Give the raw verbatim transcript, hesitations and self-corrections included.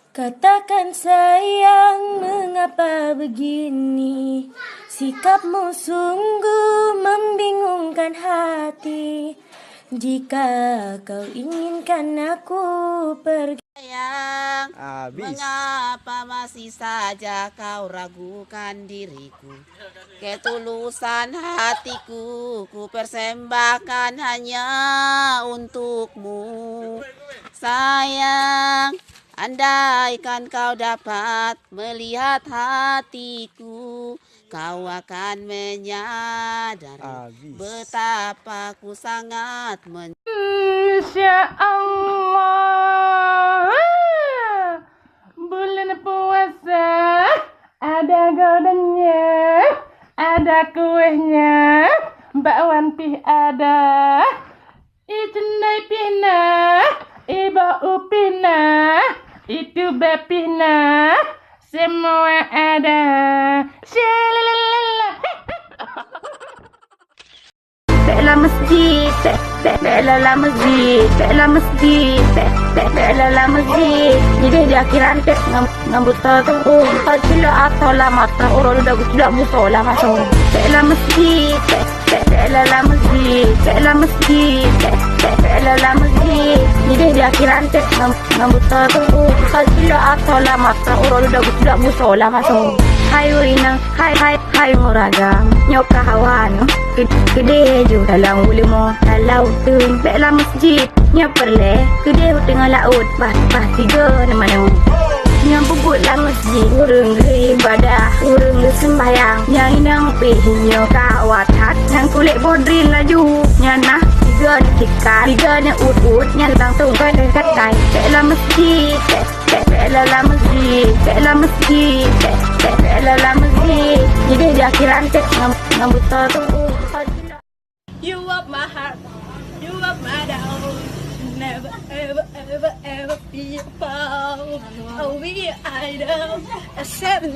Katakan sayang, mengapa begini? Sikapmu sungguh membingungkan hati. Jika kau inginkan aku pergi. Sayang, habis. Mengapa masih saja kau ragukan diriku? Ketulusan hatiku ku persembahkan hanya untukmu. Sayang, andaikan kau dapat melihat hatiku, kau akan menyadari. Habis. Betapa ku sangat men- Insya Allah. Bulan puasa ada gorennya, ada kuehnya, bakwan pih ada, icendai pih na, iboh u pih na, itu be pih na, semua ada. Syalalala. Bèk lam masjid, bèk, bèk, bèk lam masjid, bèk lam masjid, bèk, bèk, bèk lam masjid. Jideh di akhiran bèk ngon, ngon buta tu. Oh, buta cilok atau lam mata, uroe dudoe geucilok buta lam mata. Bèk lam masjid, bèk, bèk, bèk lam masjid, bèk lam masjid, bèk, bèk, bèk lam masjid. Jideh di akhiran bèk ngon, ngon buta tu. Oh, buta cilok atau lam mata, uroe dudoe geucilok buta lam mata. Hai ureueng inong, hai, hai, hai ureueng agam, nyoe ka hawa nyoe. Keu-, keudeh ju dalam uleumo, dalam uteuen, bèk lam masjid. Nyoe peureulèe, keudeh u teungoh laôt, bah, bah tiga nama nyoe. Nyoe bubuet lam masjid, ureueng geuibadah, ureueng geuseumbahyang. Nyang inong pih nyoe ka hawa that, nyang kulét bodrin laju. Nyan na tiga nyoe tikat, tiga nyoe ut-ut, nyan bang tungkai katai. Bèk lam masjid, bèk Bèk, bèk lam masjid, bèk lam masjid, bèk, bèk, bèk lam masjid. Jideh di akhiran bèk ngon, ngon buta tu. You are my heart, you are my down. Never, ever, ever, ever be apart. Oh, we are idol. Accept